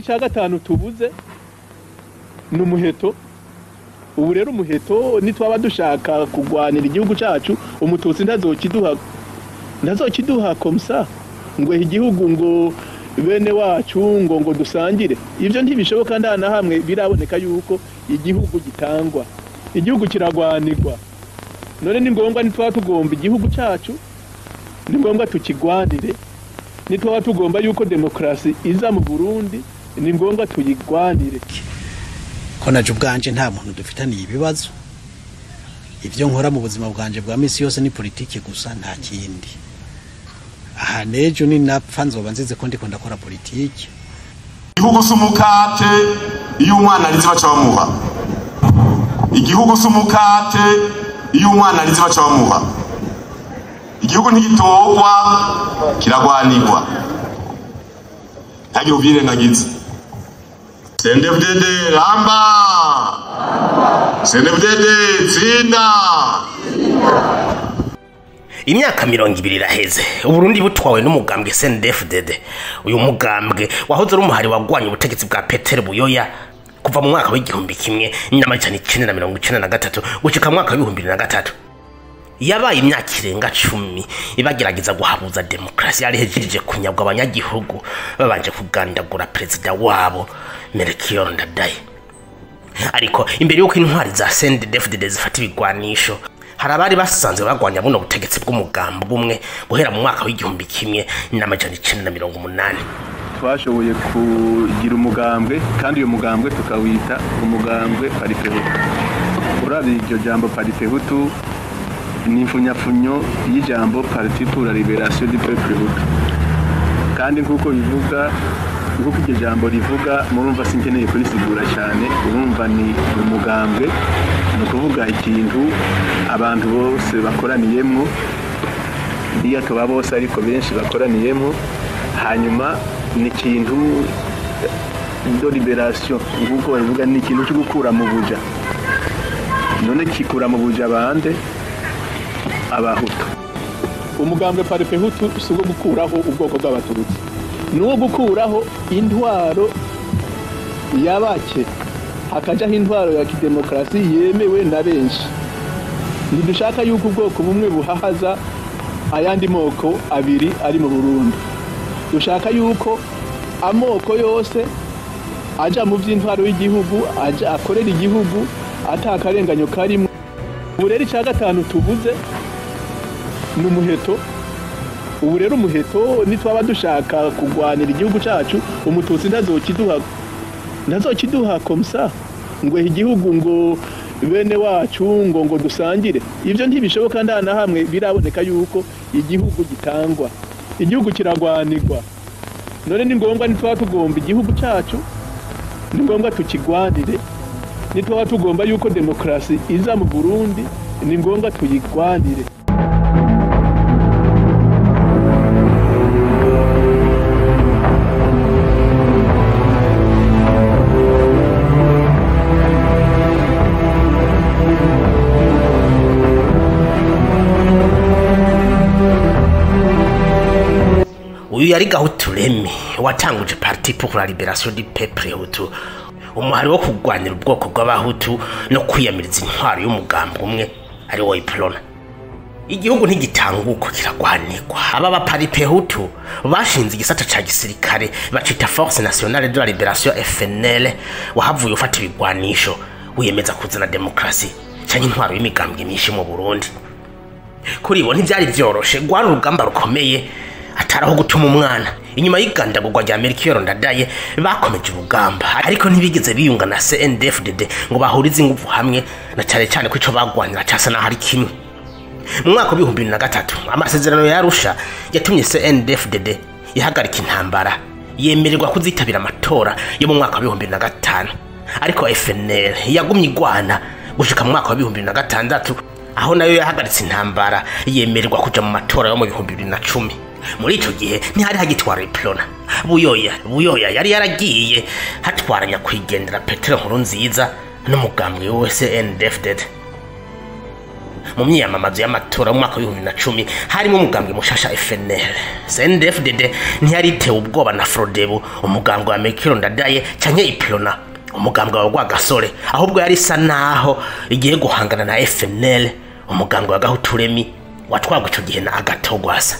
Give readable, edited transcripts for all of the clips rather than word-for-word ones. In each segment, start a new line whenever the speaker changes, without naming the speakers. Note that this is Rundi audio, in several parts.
icya gatanu tubuze ni umuheto. Ubu rero umuheto nitwaba dushaka kugwanira igihugu cyacu, umututsi ntazokiduha komsa ngo igihugu ngo bene wacu ngo dusangire. Ibyo ntibishoboka nda na hamwe. Biraboneka yuko igihugu gitangwa, igihugu kiragwanirwa. None ni ngombwa nitwaba tugomba igihugu cyacu, ni ngombwa tukigwanire. Nitwaba tugomba yuko demokrasi iza mu Burundi, ni ngombwa tuyigwanire.
Ko naje ubwanje nta muntu dufitaniye ibibazo, ivyo nkora mu buzima bwanje bwa misi yose ni politiki gusa, nta kindi. Aha nejo ni napfa nzoba nzize ko ndiko ndakora politiki.
Igihugu sumukate iyo umwana arize baca bamuha. Igihugu sumukate iyo umwana arize baca bamuha. Igihugu ntigitogwa, kiragwanirwa. Ntagire uvyirengagiza. CNDD-FDD ramba! CNDD-FDD tsinda!
Imyaka 20 iraheze Uburundi butwawe n'umugambwe CNDD-FDD. Uyu mugambwe wahoze ari umuhari wagwanya ubutegetsi bwa Petero Buyoya kuva mu mwaka w'1993 gushika mu mwaka w'2003. Yabaye imyaka irenga 10 ibagerageza guhabuza demokrasi yari hejeje kunyabwa abanyagihugu babanje kugandagura perezida wabo Melchior Ndadaye. Ariko imbere yuko intwari za CNDD-FDD zifata ibigwanisho, hari abari basanzwe bagwanya buno butegetsi bw'umugambo bumwe guhera mu mwaka w'1980.
Twashoboye kugira umugambwe, kandi uyu mugambwe tukawita umugambwe Palipehutu. Uravye iryo jambo Palipehutu ni imfunyapfunyo y'ijambo Parti pour la Libération du Peuple Hutu. Kandi nkuko bivuga, nkuko iryo jambo rivuga, murumva sinkeneye kurisigura cyane. Urumva ni umugambwe, ni ukuvuga ikintu abantu bose bakoraniyemwo, niyo tuba bose ariko benshi bakoraniyemwo. Hanyuma ni ikintu de liberation, nkuko babivuga, ni ikintu cyo gukura mu buja. None kikura mu buja bande? Abahutu. Umugambwe Palipehutu si uwo gukuraho ubwoko bw'abatutsi, ni uwo gukuraho intwaro yabake hakajaho intwaro ya kidemokrasi yemewe na benshi. Ntidushaka yuko ubwoko bumwe buhahaza ayandi moko abiri ari mu Burundi. Dushaka yuko amoko yose aja mu vy'intwaro y'igihugu, aja akorera igihugu atakarenganyo karimo. Ubu rero icya gatanu tubuze ni umuheto. Ubu rero umuheto nitwaba dushaka kugwanira igihugu cyacu, umututsi ntazokiduha komsa ngo igihugu ngo bene wacu ngo dusangire. Ibyo ntibishoboka nda na hamwe. Biraboneka yuko igihugu gitangwa, igihugu kiragwanirwa. None ni ngombwa nitwaba tugomba igihugu cyacu, ni ngombwa tukigwanire. Nitwaba tugomba yuko demokrasi iza mu Burundi, ni ngombwa tuyigwanire.
Uyu yari Gahutu Remy watanguje Parti pour la Libération du Peuple Hutu, umuhari wo kugwanira ubwoko bw'abahutu no kwiyamiriza intwaro y'umugambi umwe ari wo Iprona. Igihugu ntigitanguko kiragwanirwa. Aba ba Palipehutu bashinze igisata ca gisirikare bacita Force Nationale de la Libération FNL, wahavuye ufata ibigwanisho wiyemeza kuzana demokrasi canke intwaro y'imigambwe myinshi mu Burundi. Kuri bo ntivyari vyoroshe, rwari urugamba rukomeye ataraho gutuma umwana. Inyuma y'igandagurwa rya Melchior Ndadaye bakomeje urugamba, ariko ntibigeze biyunga na CNDD-FDD ngo bahurize ingufu hamwe, na cyane cyane ko ico bagwanira casa naho ari kimwe. Mu mwaka wa 2003 amasezerano ya Arusha yatumye CNDD-FDD ihagarika intambara, yemererwa kuzitabira amatora yo mu mwaka wa 2005. Ariko FNL yagumye igwana gushika mu mwaka wa 2006, aho nayo yahagaritse intambara yemererwa kuja mu matora yo mu 2010. Muri ico gihe ntihari hagitwara Iprona. Buyoya yari yaragiye, hatwara nyakwigendera Petero Nkurunziza n'umugambwe we CNDD-FDD. Mu myiyamamazo y'amatora mu mwaka w'ibihumbi na cumi harimo umugambwe mushasha FNL. CNDD-FDD ntiyari itewe ubwoba na Frodebu, umugambwe wa Melchior Ndadaye, canke Iprona, umugambwe wa Rwagasore, ahubwo yari isa naho igiye guhangana na FNL, umugambwe wa Gahuturemi watwagwa ico gihe na Agathon Rwasa.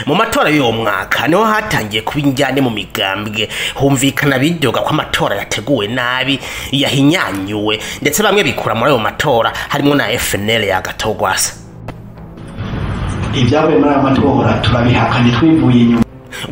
Mu matora y'uwo mwaka niho hatangiye kuba injyane mu migambwe, humvikana bidoga ko amatora yateguwe nabi, yahinyanyuwe, ndetse bamwe bikura muri ayo matora harimo na FNL ya Agathon Rwasa.
Ibyavuye muri ayo matora turabihakanye twivuye inyuma.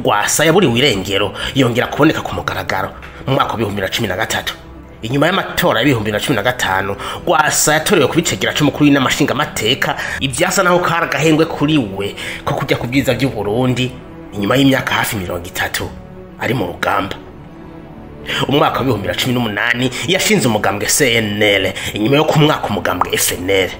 Rwasa yaburiwe irengero, yongera kuboneka ku mugaragaro mu mwaka w'ibihumbi na cumi na gatatu. Inyuma y'amatora y'ibihumbi na cumi na gatanu, Rwasa yatorewe kubicegera c'umukuru w'inama nshingamateka, ivyasa naho kari agahengwe kuri we ko kujya ku bwiza by'u Burundi inyuma y'imyaka hafi 30 ari mu rugamba. Umwaka w'ibihumbi na cumi n'umunani yashinze umugambwe CNL inyuma yo kumwaka umugambwe FNL.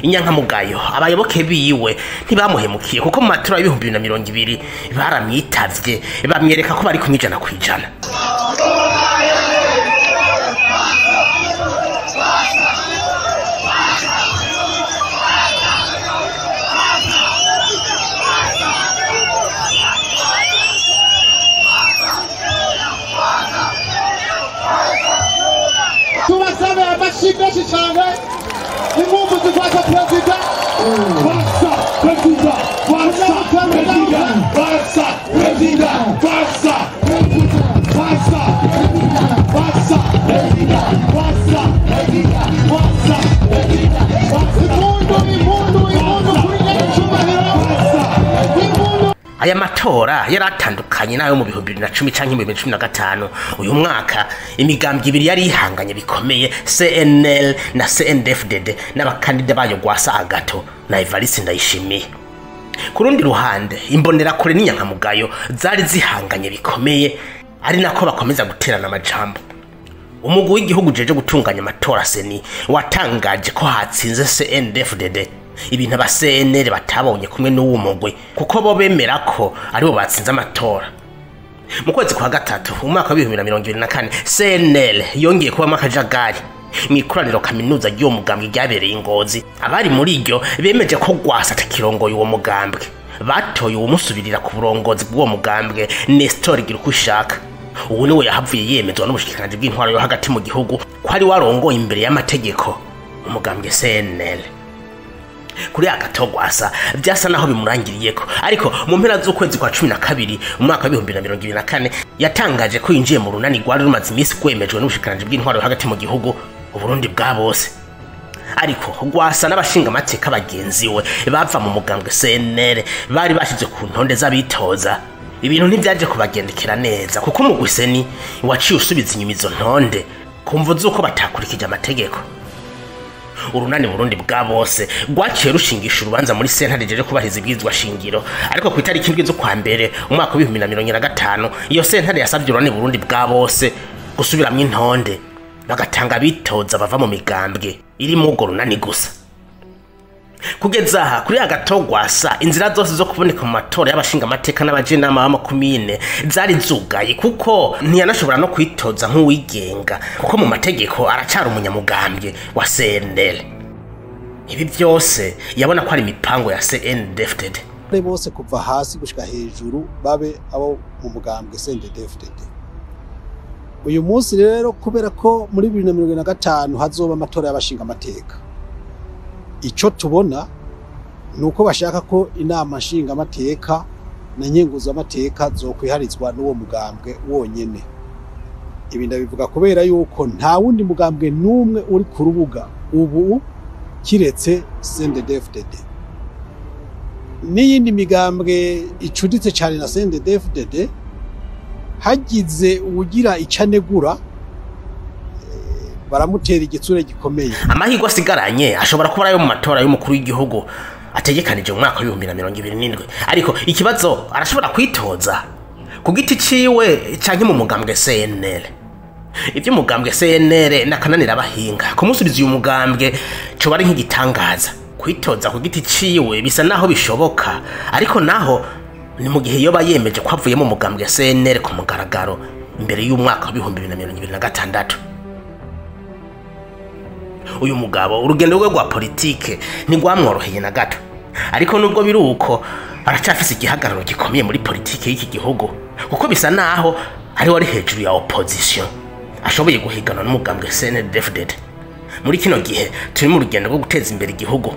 Inyankamugayo abayoboke biwe ntibamuhemukiye, kuko mu matora y'ibihumbi bibiri na mirongo ibiri baramwitavye bamwereka ko bari kumwe 100%.
Tubasabe amashyi menshi cyane, inkumbu zifasha perezida. Rwasa perezida, Rwasa perezida, Rwasa perezida, Rwasa perezida, Rwasa perezida, Rwasa perezida, Rwasa perezida, Rwasa perezida. Impundu, impundu, impundu kuri nyiracyubahiro. Impundu.
Aya matora yaratandukanye nayo mu bihumbi bibiri na cumi canke mu bihumbi bibiri na cumi na gatanu. Uyu mwaka imigambwe ibiri yari ihanganye bikomeye, CNL na CNDD-FDD, n'abakandida bayo Rwasa Agathon na Evariste Ndayishimiye. Ku rundi ruhande, imbonerakure n'inyankamugayo zari zihanganye bikomeye, ari nako bakomeza guterana amajambo. Umugwi w'igihugu ujejwe gutunganya amatora CENI watangaje ko hatsinze CNDD-FDD, ibintu aba CNL batabonye kumwe n'uwo mugwi, kuko bo bemera ko aribo batsinze amatora. Mu kwezi kwa gatatu umwaka w'ibihumbi na mirongo ibiri na kane, CNL yongeye kubamo akajagari mu ikoraniro kaminuza ry'uwo mugambwe ryabereye i Ngozi. Abari muri iryo bemeje ko Rwasa atakirongoye uwo mugambwe, batoye uwumusubirira ku burongozi bw'uwo mugambwe, Nestor Girukushaka. Ubu niwe yahavuye yemezwa n'ubushikiranganji bw'intwaro yo hagati mu gihugu ko ari warongoye imbere y'amategeko umugambwe CNL. Kuri Agathon Rwasa vyasa naho bimurangiriyeko, ariko mu mpera z'ukwezi kwa cumi na kabiri umwaka w'ibihumbi na mirongo ibiri na kane yatangaje ko yinjiye mu runani rwari rumaze iminsi rwemejwe n'ubushikiranganji bw'intwaro yo hagati mu gihugu, Uburundi bwa bose. Ariko Rwasa n'abashingamateka bagenzi we bava mu mugambwe CNL bari bashize ku ntonde z'abitoza. Ibintu ntivyaje kubagendekera neza, kuko umugwi CENI waciye usubiza inyuma izo ntonde ku mvo z'uko batakurikije amategeko. Urunani Burundi bwa bose rwaciye rushingisha urubanza muri sentare ijejwe kubahiriza ibwirizwa shingiro, ariko ku itariki 7 z'ukwa mbere umwaka w'ibihumbi na mirongo ine na gatanu iyo sentare yasabye urunani Burundi bwa bose gusubiramwo intonde, bagatanga abitoza bava mu migambwe iri muri urwo runani gusa. Kugeza aha kuri Agathon Rwasa, inzira zose zo kuboneka mu matora y'abashingamateka n'abajenama b'amakomine zari zugaye, kuko ntiyanashobora no kwitoza nk'uwigenga, kuko mu mategeko aracara umunyamugambwe wa CNL. Ibi byose yabona ko ari imipango ya CNDD-FDD.
Bose kuva hasi gushika hejuru babe abo mu mugambwe CNDD-FDD. Uyu munsi rero, kubera ko muri 2025 hazoba amatora y'abashinga amateka, ico tubona ni uko bashaka ko inama nshingamateka na nkenguzamateka zokwiharizwa n'uwo mugambwe wonyene. Ibi ndabivuga kubera yuko nta wundi mugambwe n'umwe uri ku rubuga ubu kiretse CNDD-FDD. N'iyindi migambwe icuditse cyane na CNDD-FDD, hagize uwugira ico anegura, baramutera igitsure gikomeye.
Amahirwe asigaranye ashobora kuba ayo mu matora y'umukuru w'igihugu ategekanije mu mwaka w'2027. Ariko ikibazo, arashobora kwitoza ku giti ciwe canke mu mugambwe CNL? Ivy'umugambwe CNL nakananira abahinga. Kumusubiza uyu mugambwe coba ari nk'igitangaza. Kwitoza ku giti ciwe bisa naho bishoboka, ariko naho ni mu gihe yoba yemeje ko avuye mu mugambwe CNL ku mugaragaro imbere y'umwaka w'2026. Uyu mugabo, urugendo rwe rwa politike ntirwamworoheye na gato, ariko nubwo biri uko, aracafise igihagararo gikomeye muri politike y'iki gihugu, kuko bisa naho ari wari hejuru ya opposition ashoboye guhiganwa n'umugambwe CNDD-FDD. Muri kino gihe turi mu rugendo rwo guteza imbere igihugu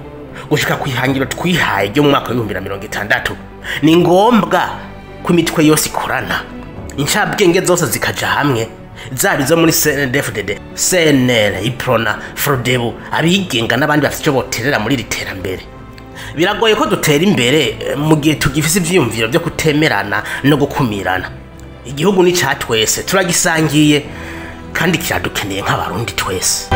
gushika ku ihangiro twihaye ryo mu mwaka w'2060, ni ngombwa ko imitwe yose ikorana, incabwenge zose zikaja hamwe, zaba izo muri CNDD-FDD, CNL, Uprona, Frodebu, abigenga n'abandi bafite icyo boterera muri iri terambere. Biragoye ko dutera imbere mu gihe tugifise ivyiyumviro vyo kutemerana no gukumirana. Igihugu ni ca twese, turagisangiye kandi kiradukeneye nk'Abarundi twese.